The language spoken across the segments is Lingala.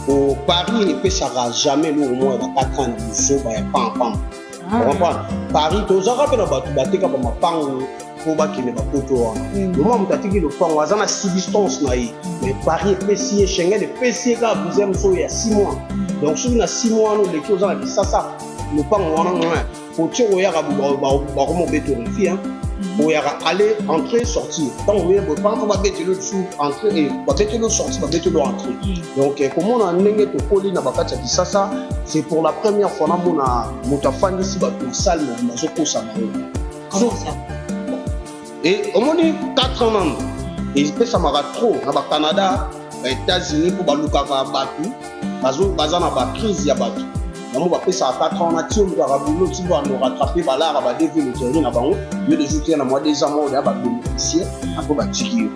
Po Paris epesaka jamais eloko moko ya ba 4 ans na buzoba ya pam pam. Ah. Comprendre? Paris tozalaka mpe na bato bateka ba mapango mpo bakende bapoto wana. Moma moto atiki lopango aza na substance na ye. Mais Paris epesi ye Schengen epesi ye kaka visa mosusu ya 6 mois. Donc soki na 6 mois wana oleki oza na Kisasa lopango wana moins otie koyaka bakoma obeta orefi hein. Oyaka aller entrée sortie ntango oye boye panfa babeteli lisusu entrée babeteli sortie babeteli entrée. Donc komona ndenge tokoli na bakati ya Kisasa, c'est pour la première fois namona moto afandisi bato na salle mobimba azokosa bango. Et omoni 4 ans nano epesamaka trop na bacanada, baétats-unis, mpo balukaka bato baza na bacrise ya bato yango bapesaka 4 ans na ti olukaka boulot ti bando rattrape balara badevi loterie na bango yo deja otia na mwa 2 ans moko deya babénéficie apo batiki yo.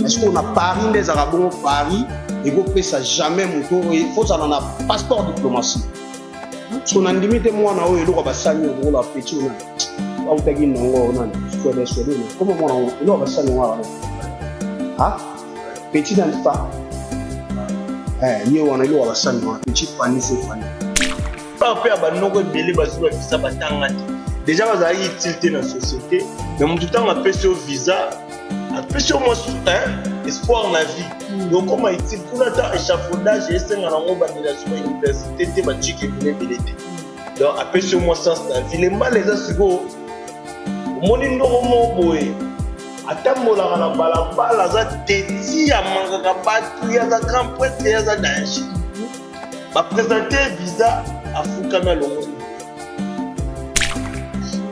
Est-ce que na Paris nde ezalaka bongo? Paris ekopesa jamais moto oyo fozala na passeport diplomatie so nandimi te. Mwana oyo eloko basali oyo lokola petit oyo nani autaki nango nani Swede, Swede koma mwana oyo eloko basali yango wana ah petit nani fa ye wana eloko basali wana petit fani so fani. Mpe ya banoko ebele bazwi bavisa, batanga te, déjà bazalaki utile te na société. Mais motu ntango apesi yo visa, apesi yo mwa espoir na vie, okoma utile kuna. Ata échafaudage esenga nango bandela so bauniversité te, batike ebele ebele te. Donc apesi yo mwa sens na vie. Le mal eza sikoyo omoni ndoko moko boye atambolaka na balabala, aza teti, amangaka bato, ye aza grand prêtre, ye aza danger. Baprésente visa, afukami, alongoli.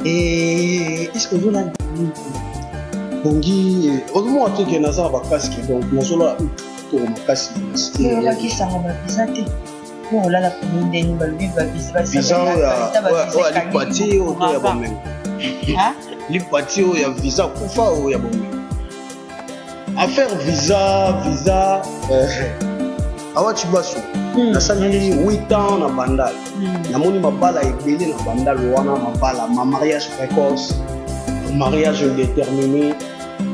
Est-ce que ozolanda? Bongi ozomona te ke naza na bacasque, donc nazola toko makasi. Olakisango bavisa te po olala pongi ndeni balobi bavisa. Visa oyo ya lipati oyo to ya bomengo? Lipati oyo ya visa kufa, oyo ya bomengo. Affaire visa, visa awa Cibasu, nasali 8 ans na Bandal, namoni mabala ebele na Bandal wana, mabala ma mariage précoce, mariage indéterminé,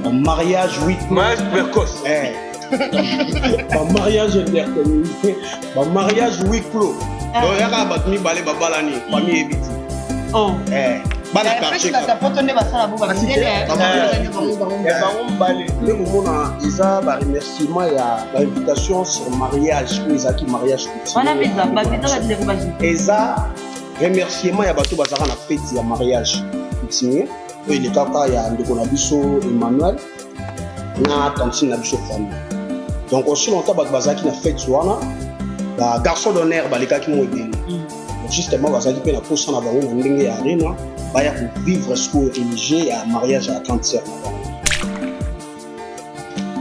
mariage huit mariage précoce. Bamariage indéterminé, bamariage huis clos. Donc yaka bato mibale babalani, famille yebi ti bana quartier. Poto nde basala bo bamindele. Bango mibale. Nde komona eza baremerciement ya bainvitation sur mariage oyo ezalaki mariage. Wana mpenza bavisa bandeko bazwi. Eza remerciement ya bato bazalaka na fête ya mariage coutumier oyo elekaka ya ndeko na biso Emmanuel na tantine na biso famille. Donc aussi longtemps bato bazalaki na fête wana, bagarçon d'honneur balekaki mo ebele. Justement bazalaki mpe na posa na bango na ndenge ya arena baya kovivre sikoyo religieux ya mariage ya grande sœur na bango.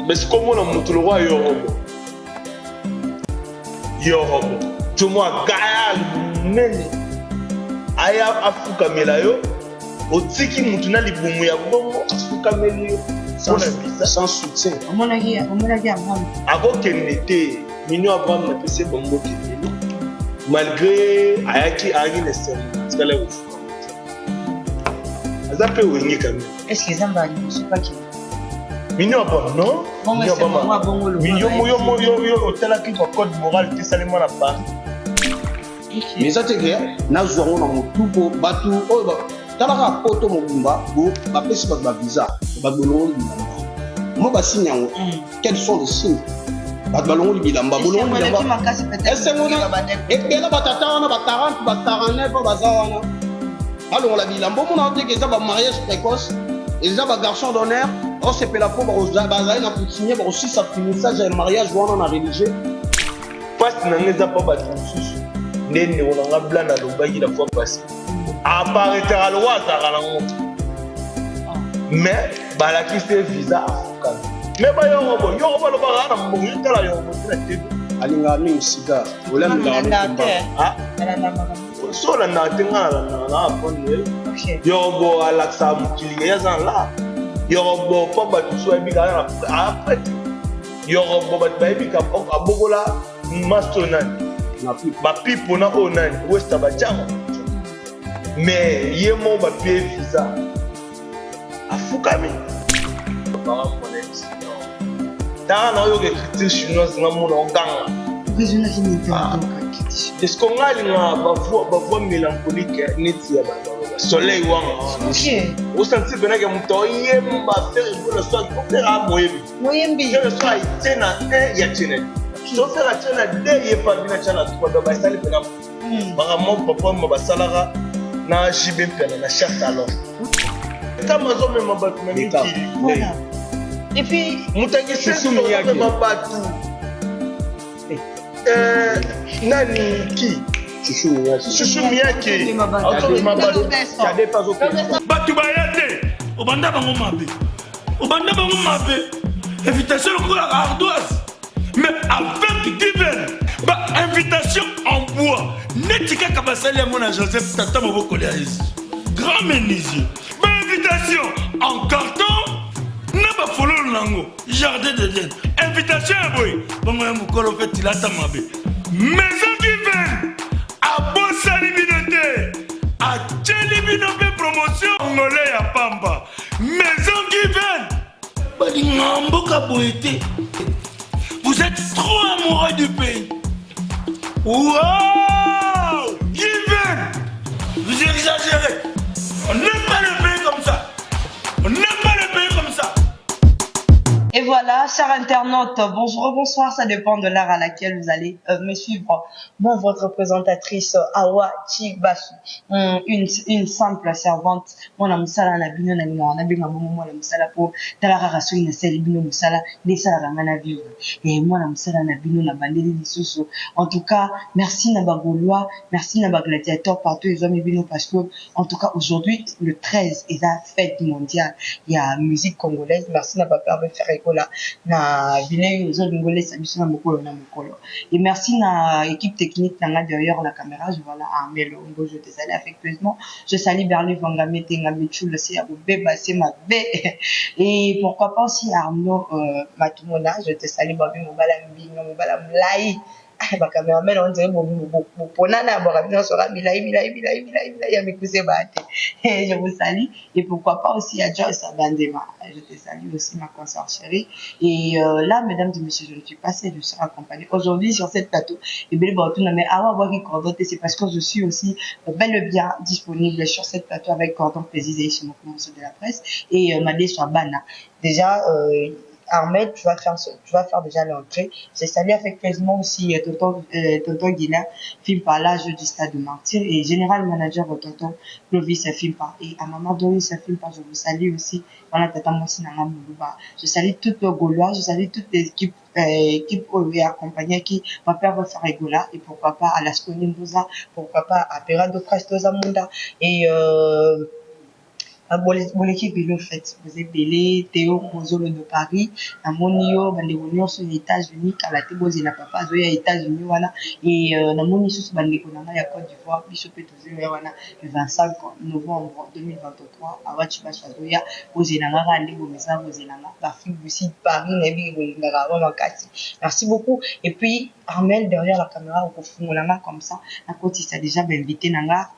Mais sikomona motu lokwa Yorobo, Yorobo jomo agaya monene aya afukamela yo, otiki mutu na libumu ya bongo afukameli yo mpona visa. Sans soutien. Omonaki, omonaki Abraham? Akokende te. Mino Abraham napesi bango kendeli malgré ayaki, ayaki na esengo, atikali kofukama te. Aza mpe wenge quand même. Est ce que eza mbala liboso paki? Mino Abraham, non. Bongo esengo bongo. Yo otalaki ba code moral te esalema na Paris. Mais eza te ke nazwa yango na motu mpo bato oyo talaka poto mobimba bapesi bato bavisa, bato bolongoli bilamba mo basigne yango. Quels sont les signes? Bato balongoli bilamba, bolongoli bilamba, esengo ebele. Batata wana ba 40, ba 49 baza wana, balongola bilamba. Omona teke eza bamariage précoce, eza bagarçon d'honneur osepela mpo bazali na coutumier, bakosisa finissage ya mariage wana na religieux. Mpasi na nga eza mpa bato mosusu nde ndeko na nga blan alobaki la fois passé, aparetaka lokwa azalaka nango, mais balakisi ye visa, afukami. Mais bayorobo, yorobo alobaka na mbongo. Yo tala yorobo te na TV. Alingaka mingi cigare. Olandaka. So olandaka te, nga nalandaka na apone. Yorobo alakisaka mokili ye aza na la yorobo mpo bato mosusu bayebi kaka aprêtre yorobo. Bato bayebi abokola masto nani, bapipo na oyo nani westa batiango. Mais ye moko bapie visa, afukami. Tala na oyoka écriture chinoise, nga mona oganga. Raisonnaki nini ntango est ce que nga alingaka bavoix mélancolique neti ya soleil wanga? Osentir penake moto oyemba Ferre Gola, so Ferre a moyembi. Moyembi. Ferre so atie na 1, ya tie na 2, so Ferre atie na 2, ye pa bino atia na 3. Donc basali mpena makambo papa ma basalaka na JB Mpiana na chasse. Alors kama azomema bato na mikili. Voilà. Et puis moto akisesomema bato, nani ki Chuchu Miyake azomema bato. Bato baya te, obanda bango mabe, obanda bango mabe, invitation lokola ardoise. Mais avec Given, bainvitation en bois neti kaka basali yango na Joseph, tata mobokoli ya Yesu, grand menuisier. Bainvitation en carton na bafololo nango, jardin d'Eden. Invitation ya boye bongo ya mokolo mpe tilata mabe. Maison Given abosani bino te, atieli bino mpe promotion ngole ya pamba. Maison Given balinga mboka boye te. Vous êtes trop amoureux du pays. Wow! Given, vous exagérez. On n'aime pas le pays comme ça, on n'aime pas le pays comme ça. Et voilà, chers internautes, bonjour, bonsoir, ça dépend de l'heure à laquelle vous allez me suivre. Moi, votre présentatrice, Awa Chibasu, une simple servante. Moi, mosala na bino na linga na benga bongo mwana mosala po tala kaka soki nasali bino mosala nde esalaka nga na vivre. Et mwana mosala na bino na bandeli lisusu. En tout cas, merci na bagaulois, merci na bagladiateur partout ezwami bino, parce que en tout cas aujourd'hui, le 13, eza fête mondiale ya musique congolaise. Merci na papa Ferre Gola na bilei ozolinga olesa biso na mokolo na mokolo. Et merci na équipe technique na nga derrière la caméra. Je voilà Armel Ongo, je te salue affectueusement. Je salue Berlin Vangame Tengambe Chul, c'est Abobeba, c'est ma B. Et pourquoi pas aussi Arnaud Matumona, je te salue, Babi Mobala Mbinga, Mobala Mlai. Bacameraman, on dirait boponana bwaka bino nyonso milai milai milai milai milai ya mikuse baya te. Je vous salue. Et pourquoi pas aussi à Joyce Bandema, je te salue aussi, ma consœur chérie. Et là, mesdames et messieurs, je ne suis pas seule, je suis accompagnée aujourd'hui sur cette plateau. Ebele baotuna: mais awa bwaki cordon te? C'est parce que je suis aussi bel et bien disponible sur cette plateau avec Cordon Précisé sur mon de la presse et Madeso Bana. Déjà, Ahmed, tu vas faire déjà l'entrée. Je salue affectueusement aussi tonton Guina, film par l'âge du stade de Martyr, et général manager tonton Clovis Fimpa. Et à maman Doris Fimpa, je vous salue aussi. Voilà, tata Mwasi Nanga Moulouba. Je salue toutes les Gaulois, je salue toute l'équipe, équipe oyo accompagné qui papa va faire Gola, et pourquoi pas à Lasconi Mbouza, pourquoi pas à Perado Presto Zamunda, et boleki ebele. Au fait, boza ebele. Théo Kozolo de Paris, namoni yo. Bandeko nyonso ya États-Unis, kala te bozela papa azoya États-Unis wana. E namoni lisusu bandeko na ngai ya Côte d'Ivoire, biso mpe tozoya wana le 25 novembre 2023. Awaci baso azoya, bozela nga kaka nde bomesana bozela nga. Baafrique du Sud, Paris, nayebi bolingaka ba makasi. Merci beaucoup. Et puis Armel derrière la caméra okofungola nga comme ça nakotisa déjà bainvité na nga,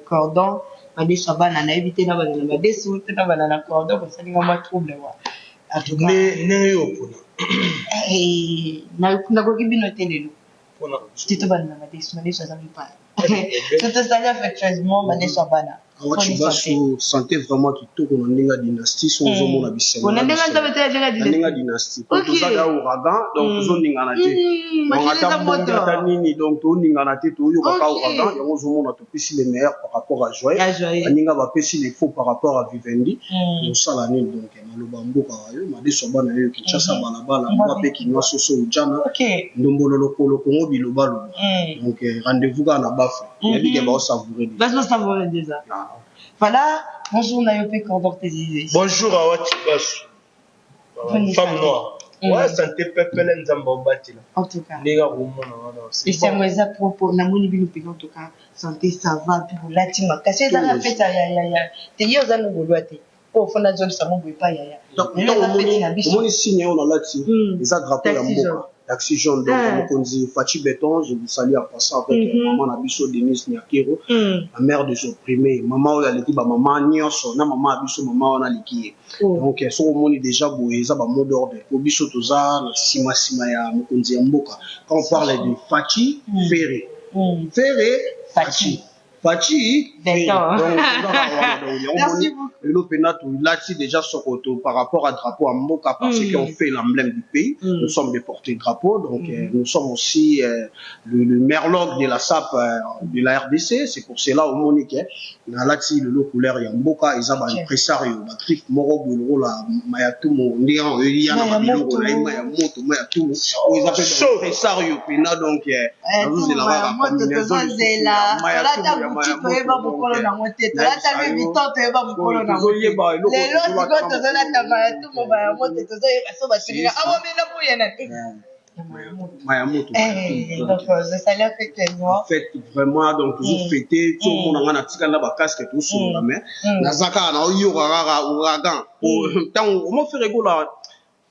Cordon Madeso bana. Nayebi te na bana na madeso te na bana na cordon, basalinga mwa trouble wa. Ndenge yo mpona. Nakoki bino te lelo ti tobanda na madeso. Madeso aza mopaya, totosali affectueusement Madeso bana. Awati baso, santé vraiment kitoko na ndenge ya dynastie. So ozomona bisengo na ndenge Nzambe te. Na ndenge ya dynastie, po tozaka ouragan, donc tozoningana te. Donc ata mbongi, ata nini, donc toningana te, toyokaka ouragan yango. Ozomona topesi le meilleur par rapport à Joye, baninga bapesi le faux par rapport à Vivendi. Tosala nini? Donc maloba mboka yo madeso bana yo Kinshasa, balabala mbwa mpe kinwa soso ojana ndombolo lokolo kongo bilobaloba. Donc rendez-vous kaka na bafe, nayebi ke baosavoure. Basavoure déjà. Voilà, bonjour Nayope Cordon Tézizé. Bonjour Awati Basu. Femme noire. Ouais, santé pepele, Nzambe obatela. En tout cas. Ndenge komona wana. Esango eza propre, namoni bino mpenza. En tout cas, santé ça va, mpe bolati makasi. Ezaka fête ya ya ya te, ye oza nogolwa te po ofanda zongisa ngo boye epai yaya. Omoni signe oyo nalati, eza drapeau ya mboka. Taxi jaune, donc mokonzi Fatshi Béton, je vous salue en passant avec maman na biso Denise Nyakero, la mère des opprimés, mama oyo aleki bamama nyonso na mama ya biso, mama wana aleki ye. Donc soki omoni déjà boye, eza bamot d'ordre po biso toza na nsima nsima ya mokonzi ya mboka. Quand on parle de Fatshi, Ferre, Ferre, Fatshi, Fatshi. Donc lelo mpena tolati déjà sokoto par rapport à drapeau ya mboka, parce qu'on fait l'emblème du pays. Nous sommes des porte-drapeaux, donc nous sommes aussi le merloc de la SAP de la RDC. C'est pour cela omoni ke nalati lelo couleur ya mboka. Eza baimpresario, bagriffe moko boye lokola mayatumo, ndenge oyeya na babiloko na ye, ma ya moto, ma ya tumo oyo eza mpe baimpresario mpena. Donc nazozela kaka combinaison. Toyeba mokolo nango te. Tolata Louis Vuitton, toyeba mokolo nango. Lelo sikoyo tozolata mayatumo, maya moto, tozoyeba so basilika awa mena boyena te. Maya moto. Donc je salue affectueusement. Fait vraiment, donc toujours fêter. Ti omona nga natika na bacasque, tosolola, mais naza kaka naoyoka kaka ouragan. Ntango omo Ferre Gola,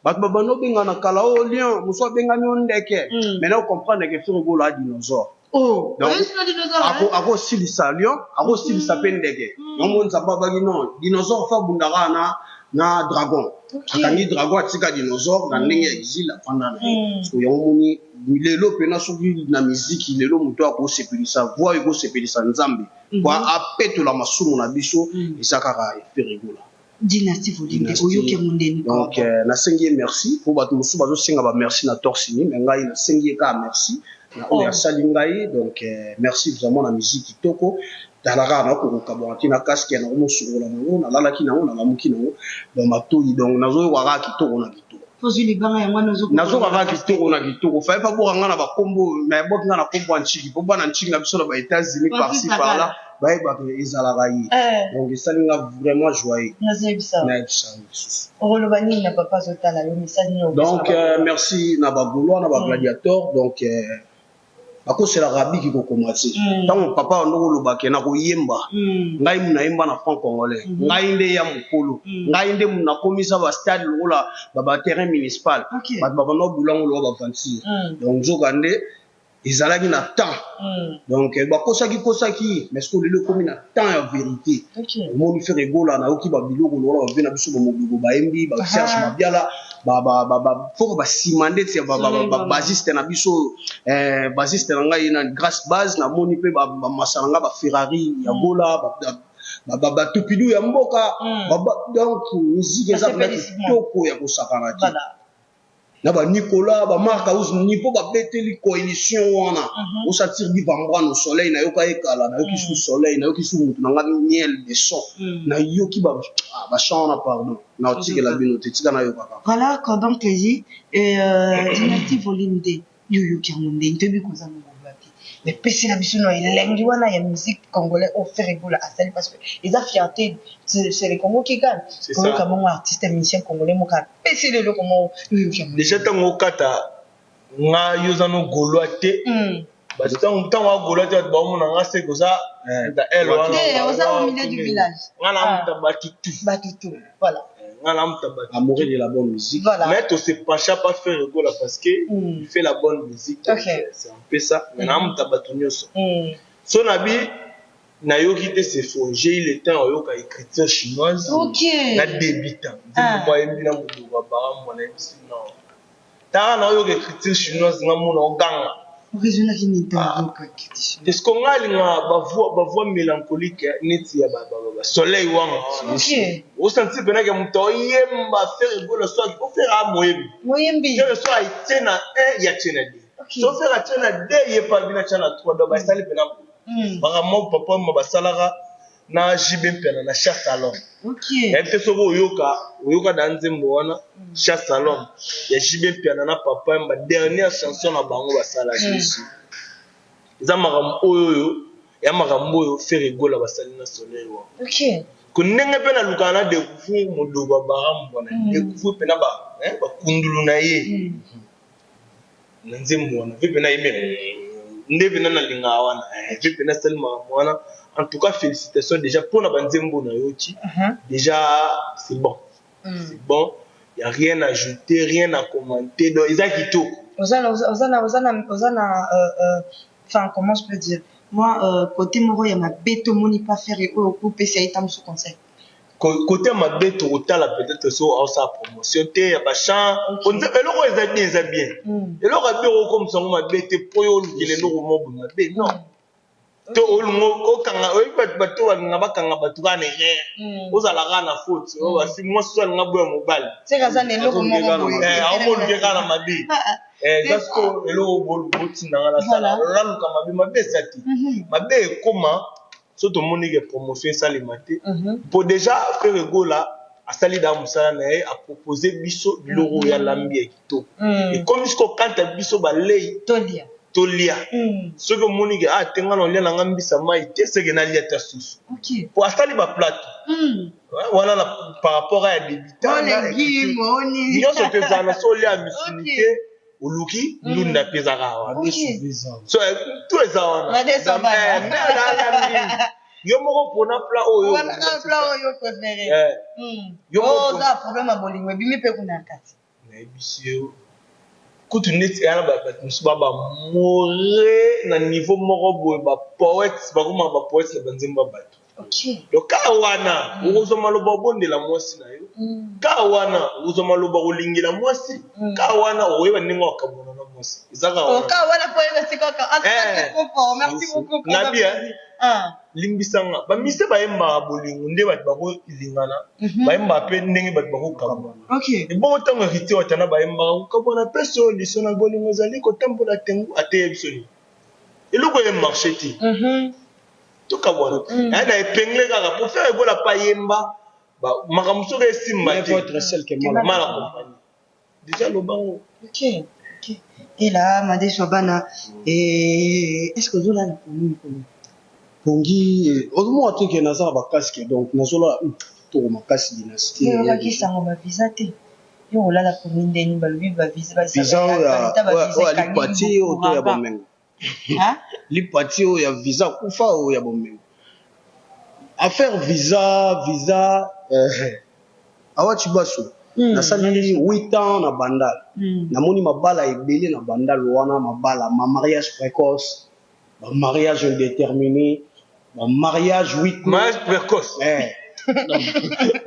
bato babanda obenga na kala o lion, mosu abengami o ndeke. Maintenant ocomprendre ke Ferre Gola a dinosaure. Akosilisa lion, akosilisa mpe ndeke. Yango Nzambe abaki non, dinosaure fa abundaka na dragon, akangi dragon, atika dinosaure na ndenge ya exil, afanda na ye. So yango moni lelo mpena, soki na miziki lelo moto akosepelisa voi, ekosepelisa Nzambe po apetola masumu na biso, eza kaka Ferre Gola. Dynastie Volinde, oyoki yango ndeni? Donc nasengi ye merci, po bato mosusu bazosenga bamerci na torsini, mais ngai nasengi ye kaka merci na oyo asali ngai. Donc merci vraiment na musique kitoko. Tala kaka, nakokoka te na casque nango, mosungola nango, nalalaki nango, nalamuki nango, donc matoi, donc nazoyoka kaka kitoko na kitoko. Ozwi libanga yango wana. Nazoka kaka kitoko na kitoko. Faye baboka nga na bakombo, mais boki nga na kombo ya Ntshiki, mpo bana Ntshiki na biso na baÉtats-Unis, par-ci par-là, bayebaka ezalaka ye. Donc esali nga vraiment joyeux. Nazoyebisa. Nayebisa lisusu. Okoloba nini na papa azotala yo? Message nini? Donc merci na bagaulois, na bagladiateur. Donc bakoselaka biki kokoma te. Ntango papa wando kolobake na koyemba, ngai mu nayemba na franc congolais, ngai nde ya mokolo, ngai nde mu nakomisa bastade lokola baterrain municipal. Bato babanda kobulango lokola baventure. Donc nzoka nde ezalaki na temps. Donc bakosaki kosaki, mais soki lelo ekomi na temps ya vérité, omoni Ferre Gola, nayoki babiloko lokola bave na biso bamobiko bayembi, baserge Mabiala, foko basima ndeti ya babassiste na biso, bassiste na ngai na Grâce Base. Namoni mpe bamasa na ngai, baferrari ya Gola, batupidu ya mboka. Donc musique eza mpena kitoko ya kosakana te. Na banicolas, bamark House ni mpo babeteli coalition wana, osatire divambrano soleil, nayoka ekala, nayoki su soleil, nayoki su mutu na nga miel de son, nayoki bachamp wana. Pardon, naotikela bino te, tika nayoka kaka. Voilà, Cordon Plaisir et Dynastie Volume 2, yo yoki yango ndenge? Toyebi koza mongola te, mais pesela biso na elengi wana ya musique congolais oyo Ferre Gola asali, parce que eza fierté, c'est le Congo qui gagne. Koyoka bongo artiste musicien congolais moko apeseli eloko moko, yo yoki yango? Déjà ntango okata nga, yo oza no gaulois te. Bato ntango agaulois te, bato baomona nga se koza ta ele wana. Oza au milieu du village. Nga na muta bato tout. Bato tout, voilà. Nga na muta bato. Amoureux de la bonne musique. Voilà. Mais to se pencha pas Ferre Gola parce que il fait la bonne musique. C'est un peu ça, mais na muta bato nyonso. So na bi nayoki te, c'est faux. J'ai eu le temps oyoka Écriture chinoise na débutant, nzembo moko ayembi na modoko ya barambo. Nayebisi non, tala, na oyoka Écriture chinoise, nga mona oganga. Oraisonnaki nini ntango oyoka Écriture? Parce que nga alingaka bavoix mélancolique neti ya basoleil wanga. Osanti mpenake moto oyemba Ferre Gola, so oFerre a moyembi. Moyembi. Ferre so atie na 1, ya tie na 2, so Ferre atie na 2, ye pa bino atie na 3. Donc basali mpena makambo papa ma basalaka na JB Mpiana na Chasse à l'homme. Nayebi te soki oyoka na nzembo wana Chasse à l'homme ya JB Mpiana na papa ba dernière chanson na bango basalaki. Eza makambo oyo ya makambo oyo Ferre Gola basali na soleil wana. Ko ndenge mpe nalukaka na découvrir modogo ya barambo na découvrir mpena bakundulu na ye na nzembo wana ve mpena ye nde mpena nalingaka wana ve mpena asali makambo wana. En tout cas, félicitations déjà mpona banzembo nayoki. Déjà c'est bon, c'est bon, y a rien à ajouter, rien à commenter, donc eza kitoko. Oza na oza na oza na oza na enfin, comment je peux dire, moi, côté moko ya mabe tomoni pas faire oyo okopesa ye ta mosu conseil. Côté ya mabe, tokotala peut-être so aosala promotion te ya bachamp. Eloko eza bien, eza bien. Eloko ya bien, okokomisa yango mabe te mpo yo olukela eloko moko boye mabe, non. To olingo okanga, oyebi bato, bato balinga bakanga bato kaka na erreur, ozala kaka na faute. Oyo mwasi so alinga boya mobali. Seka aza na eloko moko boye. Aomoluke kaka na mabe. Eza siko eloko botindanga nasala, naluka mabe. Mabe eza te. Mabe ekoma so tomoni ke promotion esalema te, mpo déjà Ferre Gola asali da mosala na ye, apropose biso biloko oyo alambi ya kitoko. Ekomi siko kanta biso balei. Tolia. Tolia. Soki omoni ke ah, te, nga na olia nanga mbisa mai te, seke nalia ta susu, po asali baplateau wana na par rapport ya débutant nyonso to ezala na so olia misuni te, oluki ndunda mpe ezaka wana. So to eza wana yo moko mpona plat oyo. Plat oyo préféré. Oza problème ya bolingo ebimi mpe kuna kati. Nayebisi yo kutu, neti eya na bato mosusu ba bamore na niveau moko boye, bapoète bakomaka bapoète na banzembo ya bato. Donc kaka wana okozwa maloba obondela mwasi na yo, kaka wana okozwa maloba kolingela mwasi, kaka wana okoyeba ndenge wakabona na mwasi. Eza kaka wana po oyeba sikoka. Merci beaucoup. Nabi limbisanga, bamise bayembaka bolingo nde bato bakolingana, bayembaka mpe ndenge bato bakokabwana. Ebongo ntango Héritier Watana bayembaka kokabwana mpe so liso na bolingo ezali kotambola tengu, ateya biso nini? Eloko ye marché te, tokabwana aya na épingle kaka po Ferre Gola pa yemba makambo soki esimba te, mal accompagné déjà lobango. Ok. Et là, Madeso Bana, est-ce que ozolala pongi mikolo? Pongi ozomona te ke naza na bacasque, donc nazolala toko makasi, dynastie. Oyokaki sango bavisa te, yo olala pongi ndeni? Balobi bavisa. Visa oyo ya lipati oyo to ya bomengo? Lipati oyo ya visa kufa, oyo ya bomengo. Affaire visa, visa awa Cibaso, nasali 8 ans na Bandal, namoni mabala ebele na Bandal wana, mabala ma mariage précoce, bamariage indéterminé, bamariage huis clos. Mariage précoce.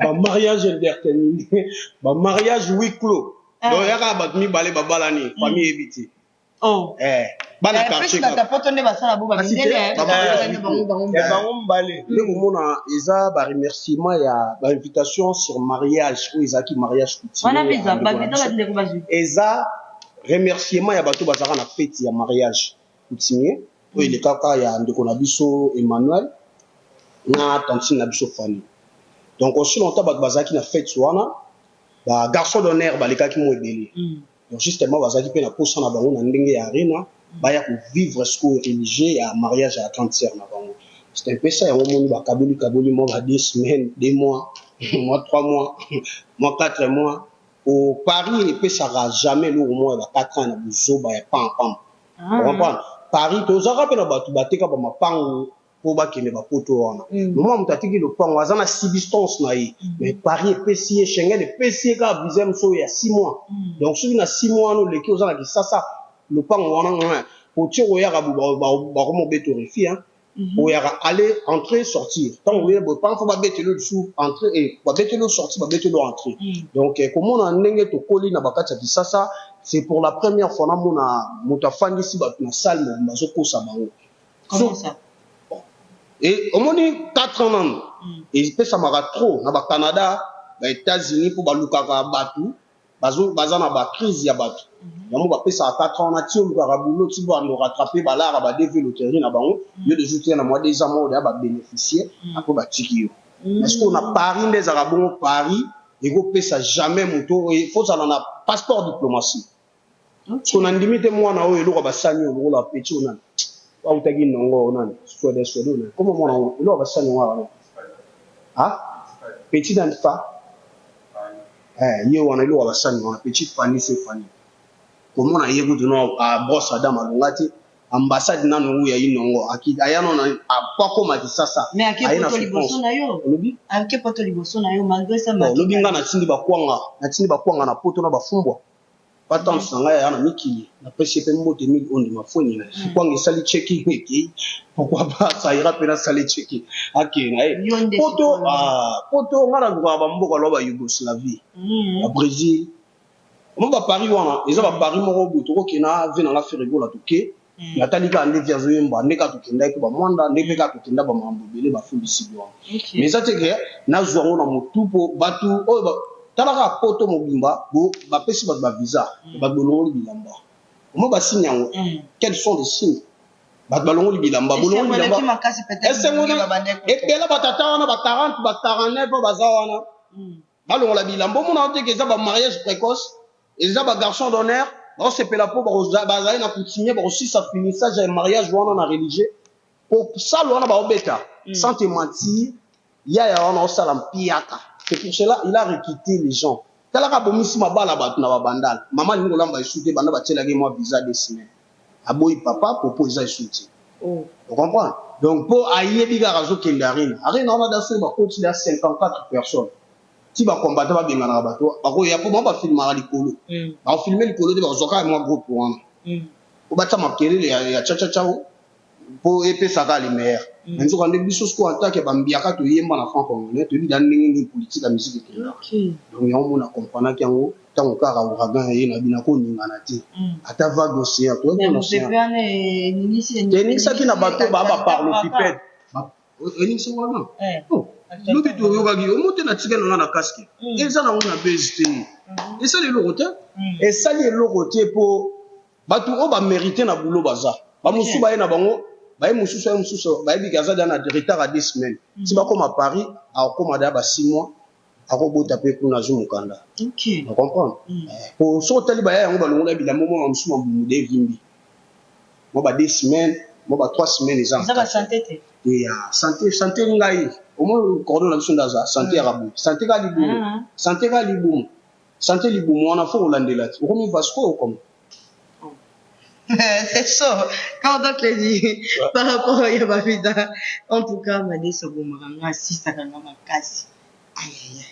Bamariage indéterminé, bamariage huis clos. Donc yaka bato mibale babalani, famille yebi te. Bana quartier. Poto nde basala bo bamindele. Bango mibale. Nde komona eza baremerciement ya bainvitation sur mariage oyo ezalaki mariage coutumier, eza remerciement ya bato bazalaka na fête ya mariage coutumier oyo elekaka ya ndeko na biso Emmanuel na tantine na biso Fanny. Donc aussi longtemps bato bazalaki na fête wana, bagarçon d'honneur balekaki mo ebele. Donc justement bazalaki mpe na posa na bango na ndenge ya arena, baya kovivre sikoyo religieux ya mariage ya grande sœur na bango. C'est un peu ça. Yango moni bakaboli kaboli mwa ba 2 semaines, 2 mois, mwa 3 mois, mwa 4 mois. Au Paris epesaka jamais eloko moko ya ba 4 ans na buzoba ya pam pam. Comprendre, Paris tozalaka mpe na bato bateka bamapango mpo bakende bapoto wana. Moma moto atiki lopango, aza na subsistance na ye, mais Paris epesi ye Schengen, epesi ye kaka visa mosusu oyo ya 6 mois. Donc soki na 6 mois wana oleki, oza na Kisasa, lopango wana otie, koyaka bakoma obeta refi, oyaka aller, entrer, sortir. Ntango oye boye, mpo babeteli lisusu entrée, babeteli sortie, babeteli entrée. Donc komona ndenge tokoli na bakati ya Kisasa, c'est pour la première fois namona moto afandisi bato na salle mobimba, azokosa bango. Comment ça? Et omoni 4 ans nano epesamaka trop na baCanada, baÉtats-Unis, mpo balukaka bato baza na bacrise ya bato. Yango bapesaka 4 ans na ti olukaka boulot, ti bando rattrape balara baDV loterie na bango. Yo deja otia na mwa 2 ans moko deya babénéficie, après batiki yo. Est ce que na Paris nde ezalaka bongo? Paris ekopesa jamais moto, fozala na passeport diplomatie. So nandimi te mwana oyo eloko basani oyo lokola petit oyo nani autaki nongo nani, Swede, Swede oyo nani koma mwana oyo eloko basani yango wana, ah, petit nani fa ye wana, eloko basani wana, petit Fani, so Fani komona ye kutu no brosse adam alonga te ambassade nano oyo ya inongo aya nano akoma Kisasa. Aye na liboso na yo. Olobi? Ake poto liboso na yo malgré ça. Olobi nga natindi bakwanga, natindi bakwanga na poto na bafumbwa. Pa tante na ngai aya na mikili, napesi ye mpe mbote mingi. Oyo ndima fweni kwanga esali checking ekei, pourquoi pas saira mpe nasali checking, akei na ye. Yo nde Poto. sikoyo. Ah, poto ngai nalukaka bamboka loa baYougoslavie, baBrésil, mo baParis wana eza baParis moko boye. Tokokenda ve nanga Ferre Gola, toke natali kaka nde vi azoyemba, nde kaka tokendaki bamwanda, nde mpe kaka tokenda bamakambo ebele bafundisi wana. Mais eza te ke nazwa yango na motu, mpo bato oyo tala kaka poto mobimba, bapesi bato bavisa, bato bolongoli bilamba, omo basigne yango. Quels sont les signes? Bato balongoli bilamba, bolongoli Esengo eleki bilamba. makasi peut-être. Esengo ndenge babandaki koto. Ebele batata wana ba 40, ba 49 oyo baza wana, balongola bilamba, omona te ke eza bamariage précoce, eza bagarçon d'honneur baosepela mpo bazali na coutumier, bakosisa finissage ya mariage wana na religieux, po sale wana baobeta. Sans te mentir, yaya wana osala mpiaka, c'est pour cela il a recruté les gens. Talaka, abomisi mabala bato na babandala. Mama alingi kolamba esu te, banda batielaki mwa visa 2 semaines, aboyi papa popo eza esu te. Oh. Ocomprendre? Donc mpo ayebi kaka azokende arena, arena wana da soki bakoti da 54 personnes, ti bakombata babenganaka bato bakoya, mpo bango bafilmaka likolo. Bakofilme likolo te, bakozwa kaka mwa groupe wana po batia makelele ya chachacha mpo epesaka lumière. Mais nzoka nde biso sikoyo en tant que bambiaka, toyemba na franc congolais, toyebi da ndenge nini politique ya musique ekendaka. Donc yango mona comprenaki yango ntango kaka ouragan ye na bino akoningana te, ata vague océan toyaki na océan. Mopepe wana eningisi. Eningisaki na bato baa baparlopipede, eningisi wana. Oh, lobi toyokaki omo te, na tika nanga na casque, eza nango na base te, esali eloko te, esali eloko te, mpo bato oyo bamérite na boulot baza bamosusu, baye na bango, baye mosusu, aye mosusu, bayebi ke aza deja na retard ya 2 semaines ti bakóma Paris, akokóma deja ba 6 mois, akobota mpe kuna, azwi mokanda. Ocomprendre? Po soki otali baya yango, balongola bilamba, mwa mosusu mabumu de evimbi, mwa ba 2 semaines, mwa ba 3 semaines eza na Eza kati. Basante te. Ya santé, santé ngai omoi cordon na biso nde aza santé yaka boye, santé kaka libumu, santé kaka libumu, santé libumu wana fo kolandela ti okomi Vasco, okoma. C'est chaud. Quand on te dit par rapport à Yabavida, en tout cas, Madeso Bomaranga, si ça va makasi. Aïe aïe aïe.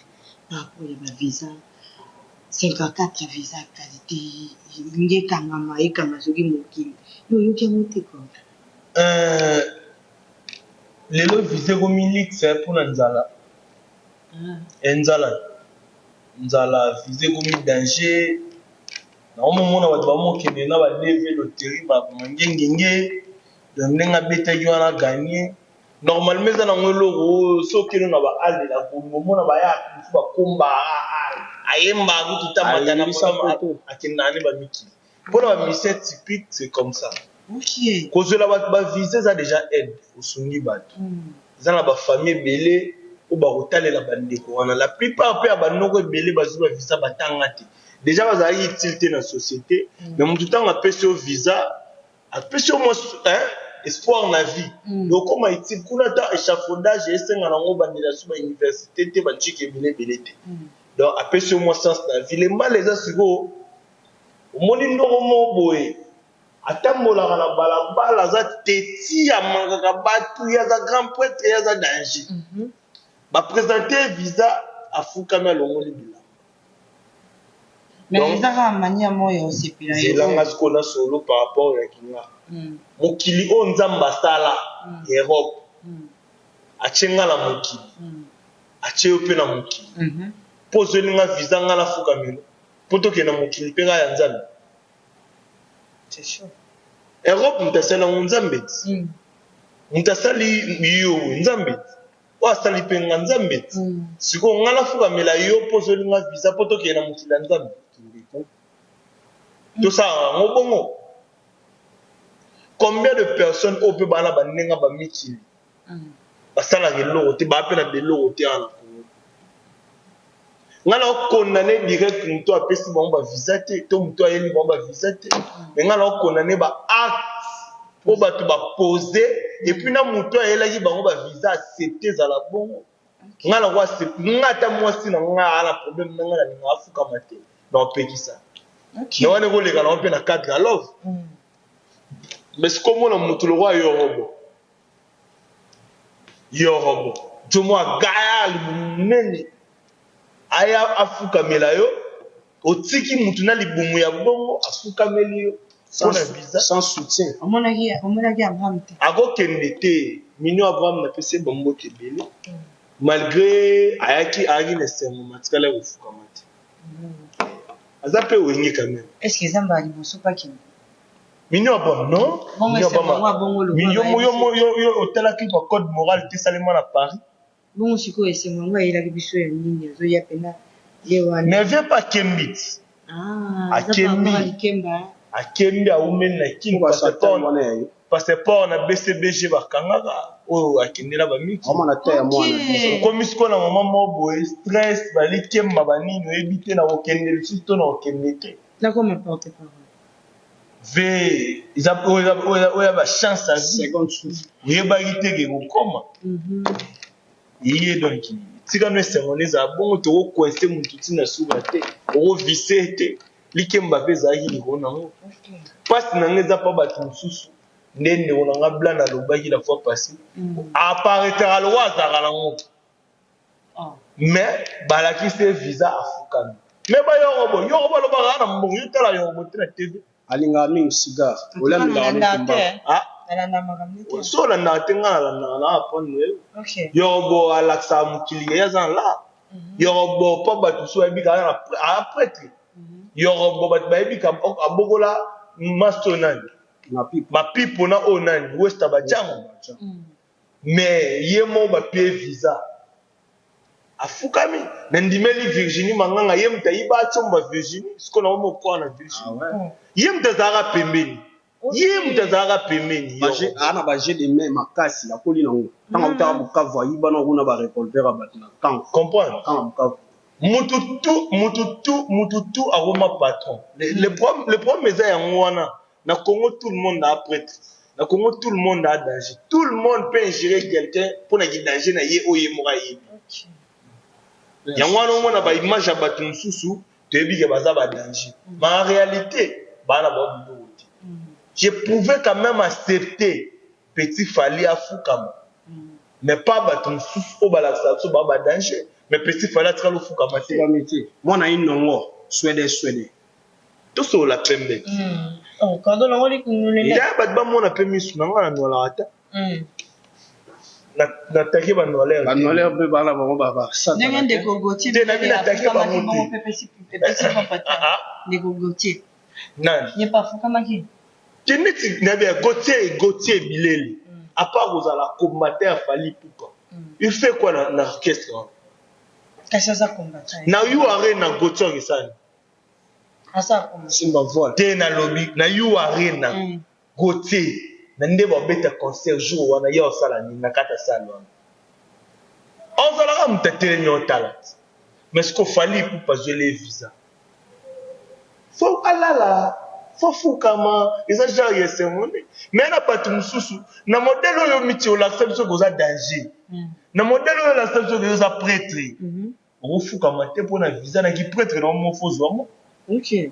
Par rapport à Yabavisa, 54 visa qualité, nge kangama, ekanga soki mokili. Yo yoki yango te quoi. Lelo visa ekomi luxe mpona nzala. Nzala, nzala, visa ekomi danger. Naomomona bato bamokende na ba DV loterie, bamangengenge. Donc ndenge abetaki wana, gagné normalement, eza nango eloko oyo soki okende na baale la Kongo, omona baya mosu bakomba, ayemba kutu tamata na Ayebisa poto. Akendaka ne bamikili mpona bamusicien typique, c'est comme ça. Kozwela bato bavisa eza déjà aide, osungi bato. Eza na bafamille ebele oyo bakotalela bandeko wana. La plupart mpe ya banoko ebele bazwi bavisa batanga te, déjà bazalaki utile te na société. Mais motu ntango apesi yo visa, apesi yo mwa espoir na vie. Donc okoma utile kuna, ata échafaudage esenga nango bandela so bauniversité te, bantiki ebele ebele te. Donc apesi yo mwa sens na vie. Le mal eza sikoyo, omoni ndoko moko boye atambolaka na balabala, aza teti, amakaka bato, ye aza grand prêtre, ye aza danger. Baprésente visa, afukami, alongoli bilamba. Mais eza kaka manière moko ya osepela. Zelanga sikoyo na solo par rapport ya kinga. Mokili oyo Nzambe asala, Europe, atie nga na mokili, atie yo mpe na mokili. Mpo ozweli nga visa, nga nafukamelo mpo tokende na mokili mpe kaka ya Nzambe? C'est chaud. Europe, moto asali yango Nzambe ti. Moto asali yo Nzambe ti, oyo asali mpe nga Nzambe ti. Sikoyo nga nafukamela yo mpo ozweli nga visa mpo tokende na mokili ya Nzambe? Tosalaka yango bongo? Combien de personnes oyo mpe bana bandenge bamikili basalaka eloko te, baa mpe na beloko te awa na Congo? Nga na okondane direct moto apesi bango bavisa te, to moto ayeli bango bavisa te, mais nga na okondane baacte mpo bato bapose. Et puis na moto ayelaki bango bavisa, accepte ezala bongo. Nga na ko nga ata mwasi na nga aa na problème na nga, nalinga afukama te, na opekisa na wana ekoleka nango mpe na cadre ya love. Mais sikomona motu lokwa Yorobo, Yorobo jomo agaya libumu monene, aya afukamela yo. Otiki mutu na libumu ya bongo afukameli yo pona visa. Sans soutien. Omonaki omonaki Abraham te. Akokende te. Mignon Abraham napesi ye ba mbote ebele. Malgre ayaki ayaki na esengo mais atikali kofukama te. Aza pe wenge quand meme. Est ce que eza mbala liboso pe akende? Mignon Abraham non. Bongo Mignon esengo Abraham yango abongo lokola yo bayebisi yo yo yo otalaki ba code moral te esalema na Paris? Bongo sikoyo esengo yango ayelaki biso ya nini azoya pena ye wana. Mais vieux pe akembi ti. Ah, aza pe Akembi. abwaka likemba hein. Akembi awumeli na kin Po ba satan passeport wana ya ye. passeport na BCBG bakangaka oyo akendela ba miki. Aomona taille ya mwana Ok. Okomi sikoyo na moment moko boye stress ba likemba ba nini oyebi te nakokende lisusu to nakokende te. Nakoma porte parole. Ve eza oyo oyo ya ba chance ya vie. Seconde souffle. Oyebaki te ke ekokoma. Ye donc tika no esengo na ezala bongo toko coince mutu ti na suka te oko vise te likemba pe ezalaki likolo nango pasi na nga eza pa bato mosusu nde ndeko na nga blan alobaki la fois passé aparetaka lokola azalaka nango mais balakisi ye visa afukami mais ba yorobo yorobo alobaka na mbongo yo tala yorobo te na tv Alingaka mingi cigare. Olia amelaka ne tumbaku. Ah. Nalanda makambo te. So olandaka te nga nalandaka na apprendre yo. Okay. Yorobo alakisaka mokili ye aza na la. Yorobo mpo bato mosusu bayebi kaka na aza prêtre. Yorobo bato bayebi ka abokola masto nani. Mapipo. Mapipo na oyo nani Westa Bajango. Mais ye moko bapie visa. Afukami na ndimeli Virginie Manganga ye moto ayiba acomba Virginie sikoyo na omo na Virginie. Ah ouais. Ye moto azalaka pembeni. Ye moto azalaka pembeni. Ba jeu- aa na ba jeu de main makasi akoli nango ntango autaka Bukavu ayiba na kuna ba revolver ya bato na camp Comprendre? camp ya Bukavu. Mutu tu mutu tu mutu tu akoma patron. Le problème eza yango wana na Congo tout le monde a prêtre. Na Congo tout le monde a danger. Tout le monde peut injurer quelqu'un pour na ki danger na ye oyo ye moko ayebi. Yango wana omona ba image ya bato mosusu toyebi ke baza ba danger. Mais en réalité bana ba biloko te. Je pouvais quand même accepter petit Fally afukama. Mais pas bato mosusu oyo balakisaka biso ba ba danger. Mais petit Fally atikala ofukama te. Afukami te. Mwana ye nongo swede swede. Tosolola pembe. Oh, pardon, nango likundu Ya bato bamona mpe misu na nga na nwalaka ta. Na take ba nwalere. Ba nwalere mpe bana bango ba ba satana Ndenge te. ndeko Gauthier Te, nabi na take afukamaki bango bongo te. mpe epesi epesi papa te. Ah, ah. Ndeko Gauthier Nani? ye mpe afukamaki. Te neti nabi ya Gauthier Gauthier Bilele. À part kozala combattant ya Fally Ipupa. Il fait quoi na, na orchestre wana? Kasi aza combattant. Na U Arena Gauthier Okesani. Aza combattant. Simba voile. Te nalobi na U Arena Gauthier na nde babeta concert jour wana ye osala nini na kati ya salle wana? Ozalaka moto atelemi otala te. Mais siko Fally Ipupa azweli ye visa. Faut alala, faut fukama, eza genre ya esengo nde. Mais na bato mosusu na modèle oyo miti olakisa biso ke oza danger. Na modèle oyo olakisa biso ke oza pretre. Okofukama te pona visa na ki pretre na yo moko faut ozwa ngo. Ok.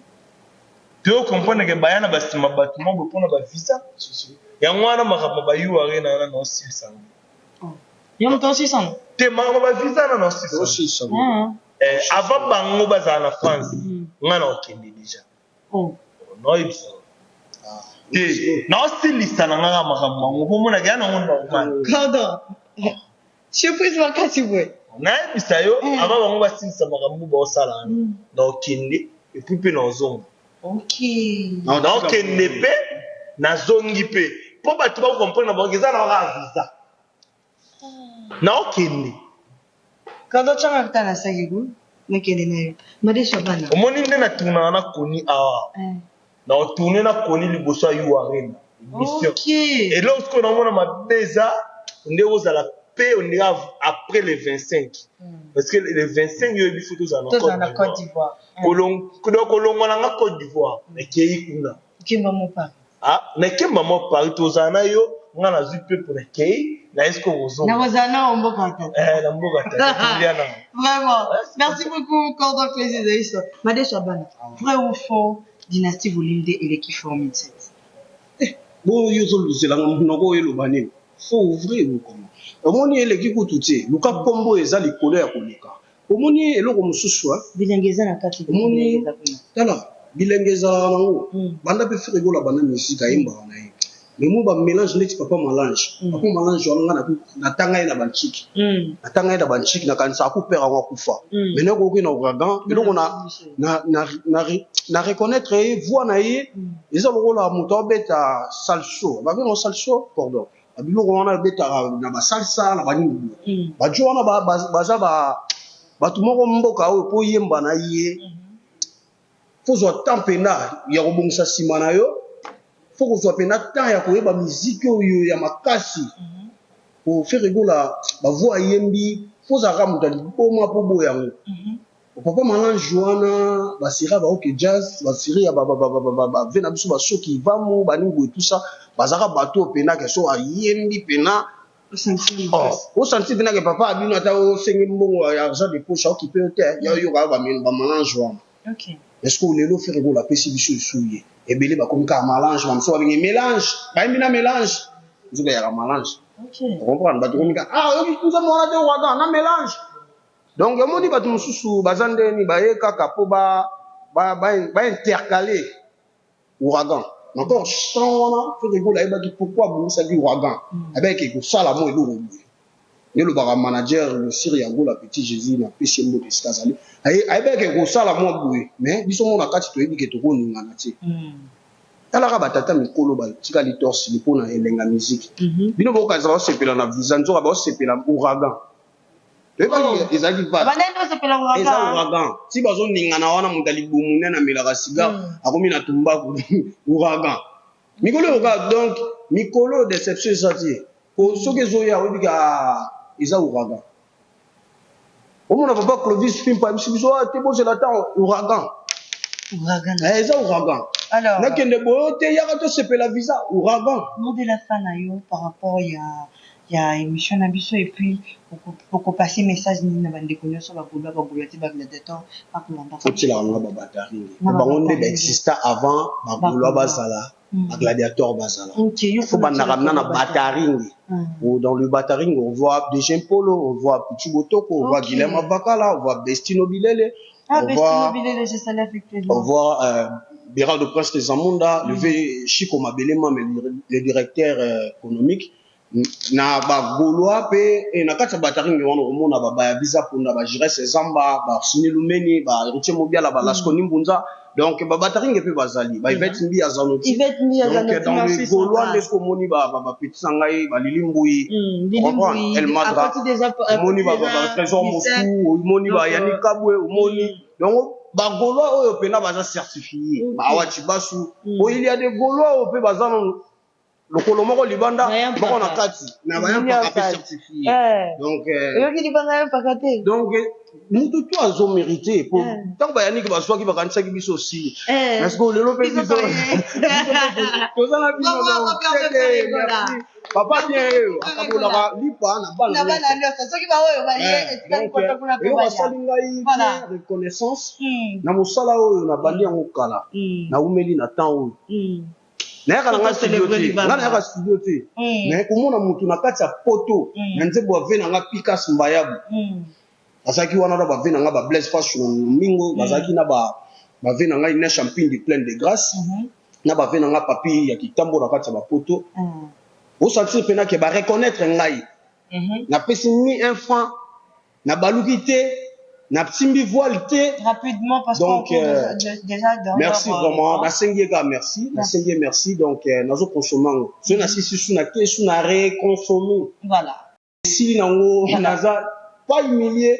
Toyo comprendre ke baya na ba sima batu moko boye pona ba visa. Yango wana makambo ya ba U Arena wana nao silisa ngo. Oh. Yo moto osilisa ngo? Te makambo ya ba visa wana nao silisa ngo. Osilisa ngo. Eh, avant bango bazala na France, nga nao kende dejà. Oh. Nao yebisa yo. Te, nao silisa na nga kaka makambo yango po omona ke ya nango normal. Pardon. Surprise makasi boye. Nayebisa yo avant bango basilisa makambo baosala wana naokende epuis mpe naozonga. Ok. Naokende mpe nazongi mpe mpo bato ba comprendre na bango eza na kaka visa. Naokende. Kado tyanga kaka na saki ko nakende na yo. Madesu ya bana. Omoni nde na tournaka na Koni awa. Nao tourner na Koni liboso ya U Arena. Émission. Ok. Eloko sikoyo naomona mabe eza nde ozala pe ondenge après le 25. Parce que le 25 yo oyebi faut tozala na Tozala na Côte Côte d'Ivoire. d'Ivoire. Donc kolongwa na nga Côte d'Ivoire, nakei kuna. Okemba mo Paris. Ah, nakemba mo Paris tozala na yo, nga nazwi pepo nakei, naye sikoyo kozonga. Nakozala na mboka tata. Eh, na mboka tata, tolia na. Vraiment. Merci beaucoup, Cordon Plaisir Zaïs. Madesu Abana, vrai ou faux, Dynastie Volume 2 eleki Formule 7. Bongo yo ozoluzela nga monoko oyo eloba nini? Faux ou vrai ou comment? Omoni eleki kutu te. Luka kombo eza likolo ya koleka. Omoni eloko mosusu, Bilenge eza na kati. Omoni, tala, bilenge ezalaka nango. Banda mpe Ferre Gola banda musique, ayembaka na ye, mais mo bamélange neti Papa Malange. Papa Malange wana, nga natanga ye na bantiki, natanga ye na bantiki, nakanisa akupera yango, akufa. Mais nakoki na Ouragan, eloko na reconnaître ye, voix na ye eza lokola moto abeta salso, babenga salso, pardon, biloko wana ebetaka na basalsa na banini boye. Bajo wana baza bato moko mboka oyo, mpo yemba na ye, fozwa temps mpena ya kobongisa nsima na yo, fo kozwa mpena temps ya koyeba miziki oyo ya makasi. Po Ferre Gola, bavoix ayembi, fozalaka moto ya liboma mpo boya yango. Papa Malange wana, basera baoke jazz, baseri ya bave na biso, basoki vamu banini boye, tout ça, bazalaka bato oyo mpena ke so ayembi mpena, osanti mpena ke papa abino, ata osengi mbongo ya argent de poche, aokipe yo te, ya oyoka bamalange wana. Est ce que lelo Ferre Gola apesi biso esu ye, ebele bakomi kaka malange, bamosusu babengi mélange, bayembi na mélange, nzoka eyaka malange. Comprendre, bato komi kaka, ah, oyoki nzambe wana te, Ouragan na mélange. Donc omoni, bato mosusu baza ndeni, baye kaka mpo baintercale Ouragan. Encore champ wana, Ferre Gola ayebaki pourquoi abongisaki Ouragan, ayebaki kosala mo eloko boye. Nde elobaka manager le sire ya Gola, Petit Jésus, napesi ye mbote esika azali, ayebaki kosala mwa boye. Mais biso mo na kati toyebi ke tokoningana te. Talaka batata mikolo batikali torsili mpona elenga musique. Bino bokanisa baosepela na visa, nzoka baosepela Ouragan. Toyebaki ezalaki eza Ouragan. Ti bazoningana wana, moto alibumu nene amelaka cigare, akomi na tumbaku, Ouragan mikolo oyo kaka. Donc mikolo oyo déception eza te, po soki ezoya, oyebi ka eza Ouragan. Omona papa Clovis Fimpa ayebisi biso te, bozela ntango Ouragan. Eza Ouragan. Nakende boyo te, yaka tosepela visa Ouragan. Mot de la fin na yo par rapport ya émission na biso, et puis okopase message nini na bandeko nyonso bagaulois, bagaulois te, bagladiateur bakolanda? Otielaka nga babataringi, bango nde baexista avant bagaulois bazala, bagladiateur bazala. Fo bandaka mna na bataringi. Dans le bataring, on voit Dejem Polo, on voit Pichu Botoko, on voit Guilherme Abakala, on voit Bestino Bilele. Ah, on Bestino voit, Bilele, je salue affectueusement. On voit Bérard de Prince de Zamunda, le V Chico Mabelema, mais le directeur économique. Na bagaulois mpe na kati ya bataringi wana, okomona babaya biza mpunda, bagires Zamba, barsini Lumeni, bahéritier Mobiala, balasconi Mbunza. Donc babataringi mpe bazali, baivete Mbi ya Zanoti. Donc dans le gaulois nde soki omoni bapetits na ngai, balili Mbui, El Madra, omoni batrésor Moscou, omoni bayani Kabwe, omoni donc bagaulois oyo mpena baza certifié, baawati basu oyo. Il y a des gaulois oyo mpe baza lokolo moko libanda, moko na kati, na bayampaka mpe certifié. Donc oyoki libanga ya mpaka te. Donc mutu to azomérite, po ntango bayaniki bazwaki, bakanisaki biso osili, parce que lelo mpe biso toza na bino. Merci papa, bien oyo akabolaka lipa na bana nyonso. Soki baoyo baye Eloko asali ngai bien, reconnaissance na mosala oyo nabandi yango kala, naumeli na temps oyo, nayaka na nga studio te, nga nayaka studio te, mais komona motu na kati ya poto na nzembo, ave na nga Pikas Mbayabu bazalaki wana na bave na nga bablaise Fashu na Mingo, bazalaki na bave na ngai Nesha Mpindi, pleine de grâce, na bave na nga Papi ya Kitambo na kati ya bapoto. Osentir mpena ke bareconnaître ngai. Napesi ni un franc, nabaluki te, nasimbi voile te. Rapidement, parce Donc, qu'on déjà derrière, merci vraiment, nasengi ye kaka merci, nasengi ye merci. Donc nazokonsome yango, soki nasisi su nake su na reconsome. Esili nango, naza pas humilié,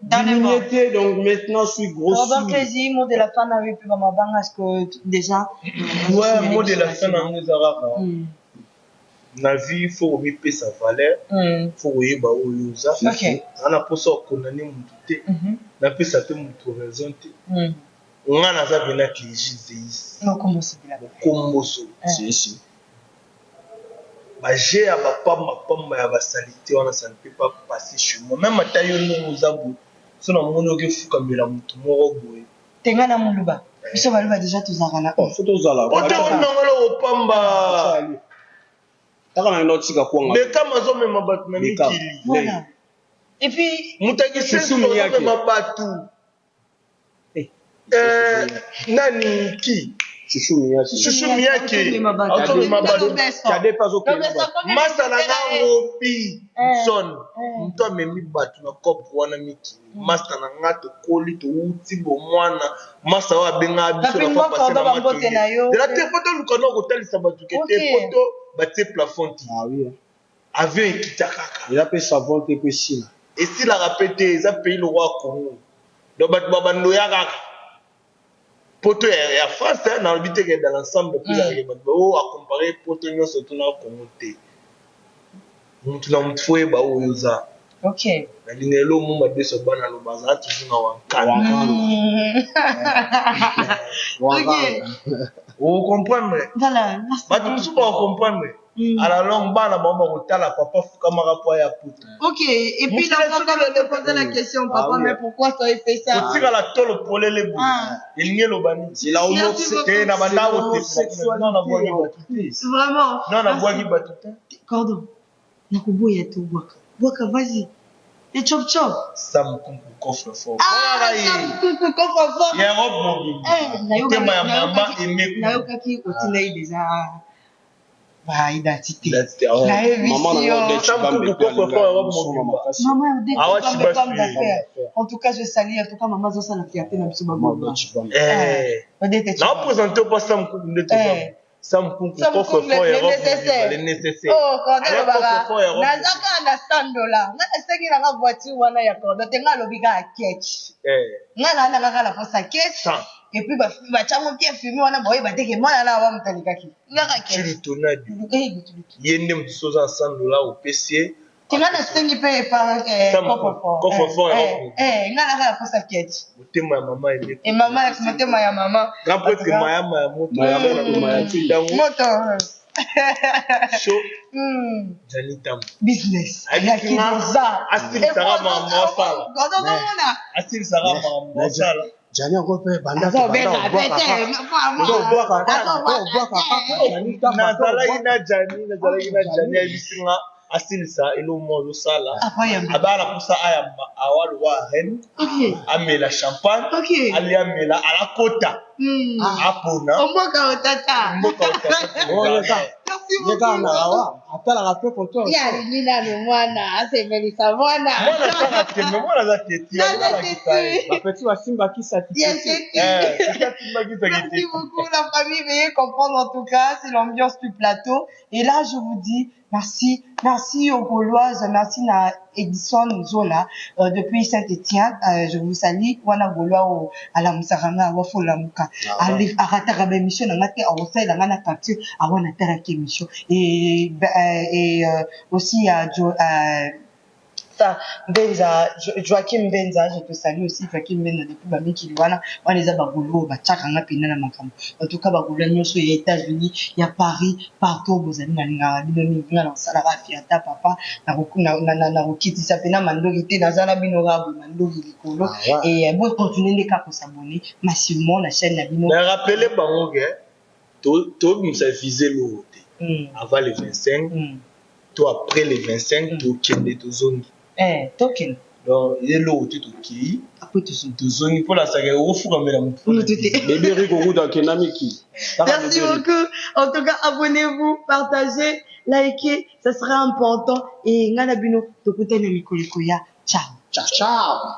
diminué te. Donc maintenant je suis grossi. Robert Clézy, mot de la fin na yo, mpe bamabanga, est-ce que déjà Ouais, mot de la fin nango eza kaka: na vie, faut komipesa valeur, faut koyeba oyo oza. Nga na mposa okondane motu te, napesa mpe motu raison te. Nga naza mpena Clégy Zeis. Mokomboso. Si. Baje ya bapambapamba ya basalite wana, ça ne peut pas passer chez moi. Même ata yo ndenge oza boye, so namoni oki efukamela motu moko boye. Te, nga na moluba, biso baluba déjà tozalaka na Fo tozala. Po te onango eloko pamba. Taka na ngenda otika kwanga. Bekam azomema bato na mikili. Voilà. Et puis Moto Chuchu Miyake. akisema bato. Eh. Nani ki Chuchu Miyake. Chuchu Miyake. Azomema bato. Azomema bato. Lobeso. Kade mpe azokende Lobeso bato. akomi Masa na nga eh. Robi Eh. Son, Eh. moto amemi bato na cope wana mikili. Masa na nga, tokoli, touti bomwana. Masa oyo abengaka biso na Rapidement, fois passé Cordon, na bambote na yo. de la te po toluka na kotalisa bato ke te Ok. po to batie plafond te. Ah oui, hein. Avion ekita kaka. Eza mpe savon te po esila. Esilaka mpe te, eza pays lokwa Congo. Donc bato babandoya kaka poto ya France, hein, nalobi te ke dans l'ensemble mpo ezalaka bato oyo acompare poto nyonso to na Congo te. Mutu na mutu fo oyeba oyo oza. Nalinga elo mo madeso bana loba azala toujours na wankana. Wankana. Ocomprendre? Voilà, merci. Bato mosusu bakocomprendre à la longue, bana bango bakotala papa fukamaka po aya poto. Ok, et puis Mon l'enfant frère, va te poser la question, Ah papa, oui. mais pourquoi tu as fait ça? Kotikala tolo polele boye Ah. elingi eloba nini? C'est la Merci beaucoup. Te na banda homosexualité. Non, nabwaki bato te. Vraiment. Non, nabwaki bato te. Cordon, nakoboya te, obwaka. Bwaka, vas-y. Les chop chop. Sam Kunku coffre fort. Ah, Sam Kunku, coffre fort. Ya Europe mobimba. Eh, Motema ya mama emeku. Nayokaki otinda ye déjà ba identité. Identité, ah ouais. Nayebisi Mama na yo. nga Odette Sam Chibambe Kunku mpe coffre alingaka fort Europe biso na mobimba. makasi. Mama Odette Ah ouais, Chibambe, Chibambe. femme d'affaires. En tout cas, je salue. En tout cas, maman azosala fierté na biso Mama babomba. Odette Chibambe. Eh. Odette Na Chibambe. oprésente opa Sam Kunku nde toza. Eh. Sam Kunku Sam coffre Kunku, fort le Europe nécessaire. mobimba, le nécessaire. Oh, Cordon Aya alobaka coffre fort Europe. naza kaka na 100 $. Nga nasengi nanga voiture wana ya Cordon te, nga alobi kaka ketch. Eh. Nga naa nanga kaka na posa ketch. 100. Et puis batyango bien filme wana, baoyeba te ke mwana na wa moto alekaki ngaka ketch. Tulu tonadi. Eh, lutu. Ye nde moto soza na 100 $ opesi ye. Te, nga nasengi mpe epa Sam Kunku, coffre fort Europe. nga naka na posa ketch. Motema ya mama emeku. E mama, motema ya mama. Grand prêtre mayama ya moto. Maya moto, maya ti. Dango Moto. Show Jani Tambo. Business. Ayebisi nga, Oza asilisaka makambo asala. ozomona. Asilisaka makambo asala. Jani yango mpe banda Azobenga pe te. Nazalaki na Jani, nazalaki na Jani, ayebisi nga asilisa eloko moko azosala. Abala mposa ayamba awa lokwa reine, amela champagne, alia, amela, alakota, apona Omboka otata. mboka. Merci Ye kaka na beaucoup. awa atalaka mpe koto. Ye alingi nanu mwana asepelisa mwana. Mwana atanga tembe, mwana aza teti. Naza teti. Bapeti basimbakisa. Yes, merci beaucoup, la famille. Veuillez comprendre en tout cas, c'est l'ambiance du plateau. Et là, je vous dis merci, merci aux Gauloises, merci à Edison Zola depuis Saint-Étienne. Je vous salue. Wana Gaulois au à la Musaranga, Wafolamuka. Ah ouais. Arataka ba émission na nga te, akosalela nga na capture awa na talaki émission et aussi à ça, Mbenza, Joachim Mbenza, je te salue aussi, Joachim Mbenza, depuis bamikili wana, wana eza bagolo oyo batiaka nga mpenza na makambo. En tout cas, bagolo nyonso ya États-Unis, ya Paris, partout bozali, nalingaka bino mingi. Nga nakosalaka fierté papa, nakokitisa mpena mandoki te, naza na bino kaka boye, mandoki likolo. Ah ouais. Et bocontinue nde kaka kos'abonner massivement na chaîne na bino. Mais rappele bango ke tobimisa vise eloko te avant le 25 to après le 25, tokende, tozongi. Eh, tokende. Donc ye eloko te, tokei. Après tozongi. Tozongi mpo nasaka okofukamela motu. Motu te. Bébé Rico Ruda akenda miki. Merci beaucoup. En tout cas, abonnez-vous, partagez, likez, ça sera important. Et nga na bino, tokutana mikolo ekoya. Ciao. Ciao, ciao.